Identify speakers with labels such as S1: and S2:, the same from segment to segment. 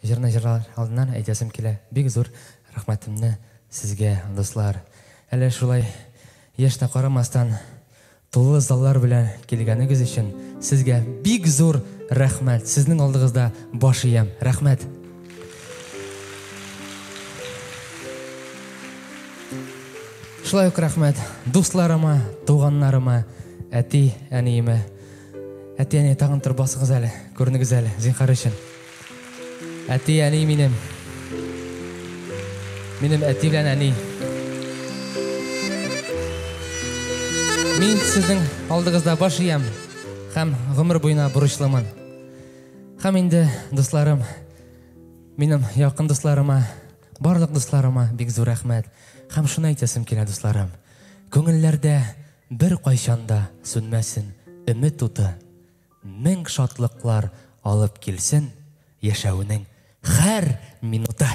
S1: Җырны җырлар алдыннан әйтәсем килә, бик зур рәхмәтемне сезгә, дуслар. Әле шулай яшьтә карамастан, тулы заллар белән килгәнегез өчен сезгә бик зур рәхмәт. Сезнең алдыгызда баш иям. Рәхмәт. Шулай ук рәхмәт дусларыма, туганнарыма, әти, әниемә. Әти, әни, тагын торып басыгыз әле, күренегез әле, зинһар өчен. Әти, әни минем. Минем әти белән әни. Мин сезнең алдыгызда баш иям һәм гомер буена бурычлымын. Һәм инде, дусларым, минем якын дусларыма, барлык дусларыма бик зур рәхмәт. Һәм шуны әйтәсем килә, дусларым. Күңелләрдә бер кайчан да сүнмәсен өмет уты. Мең шатлыклар алып килсен яшәүнең һәр минуты.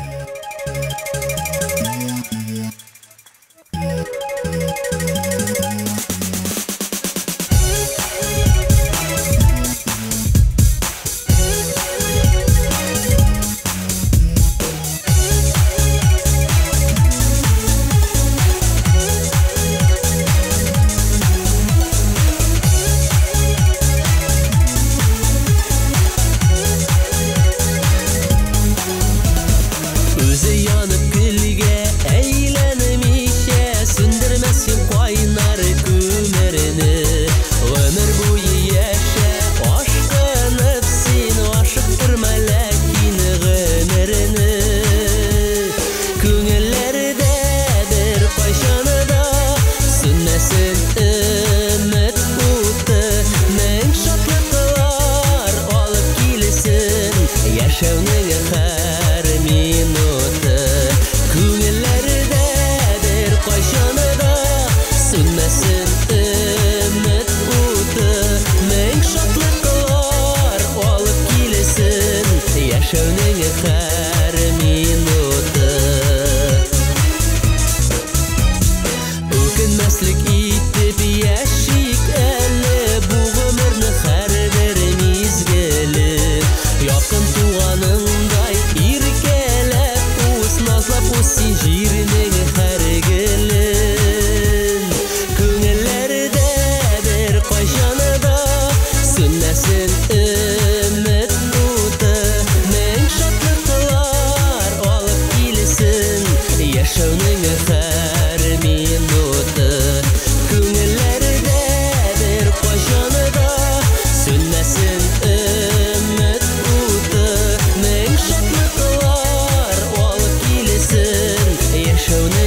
S2: Үзе янып көлгә әйләнмичә, сүндермәс син кайнар күмерне. Гомер буе яшә, ашкынып син, ашыктырма ләкин гомерне. Күңелләрдә бер кайчан да сүнмәсен өмет уты, мең шатлыклар алып килсен яшәүнең һәр минуты. Күңелләрдә бер кайчан да сүнмәсен өмет уты, мең шатлыклар алып килсен яшәүнең һәр минуты. Үкенмәслек итеп яшик әле бу гомерне һәрбер мизгеле. Якын туганыңдай иркәләп үс, назлап үс син җирнең һәр гөлен. Күңелләрдә бер кайчан да сүнмәсен өмет уты, мең шатлыклар алып килсен яшәүнең һәр минуты. Күңелләрдә бер кайчан да сүнмәсен өмет уты, мең шатлыклар алып килсен яшәүнең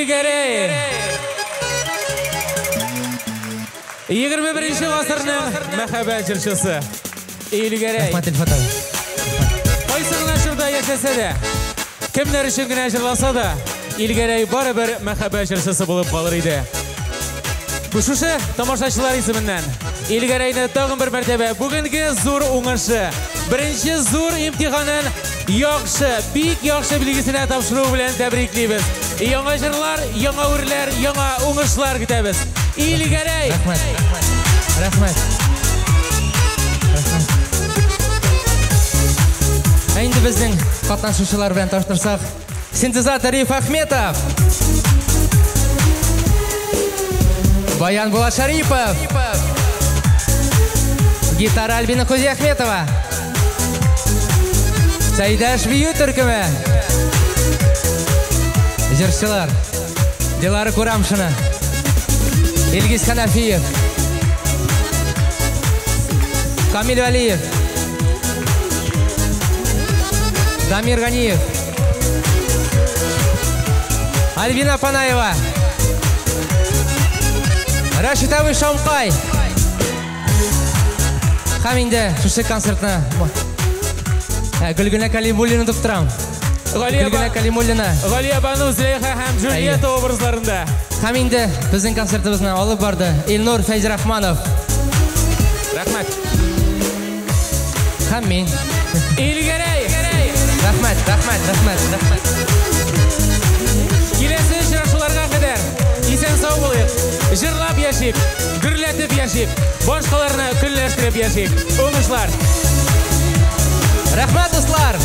S3: Илгәрәй! 21 гасырның мәхәббәт җырчысы. Илгәрәй.
S1: Рәхмәт, Илфат абый.
S3: Кайсы гына чорда яшәсә дә, кемнәр өчен генә җырласа да, Илгәрәй барыбер мәхәббәт җырчысы булып калыр иде. Бу шушы тамашачылар исеменнән Илгәрәйне тагын бер мәртәбә бүгенге зур уңышы, беренче зур имтиханын яхшы, бик яхшы билгесенә тапшыру белән тәбриклибез. Яңа җырлар, яңа үрләр, яңа уңышлар көтәбез. Илгәрәй!
S1: Рәхмәт. Рәхмәт. Рәхмәт. Ә инде безнең катнашучылар белән таныштырсак, синтезатор Риф Ахметов. Баян Булат Шарипов. Гитара Альбина Кузяхметова. Сәйдәш бию төркеме. Җырчылар. Дилара Курамшина. Илгиз Ханафиев. Камил Валиев. Дамир Ганиев. Альбина Панаева. Рашид абый Шамкай. Һәм инде шушы концертны Гөлгенә Калимуллина тотып торам. Гөлгенә Калимуллина.
S3: Галия Бану, Зөләйха һәм Джульетта образларында.
S1: Һәм инде безнең концертыбызны алып барды Илнур Фәйзрахманов.
S3: Рәхмәт.
S1: Һәм мин.
S3: Илгәрәй!
S1: Рәхмәт, рәхмәт, рәхмәт, рәхмәт.
S3: Киләсе очрашуларга кадәр исән сау булыйк. Җырлап яшик, гөрләтеп яшик, башкаларны көнләштереп яшик. Уңышлар!
S1: Рәхмәт, дуслар!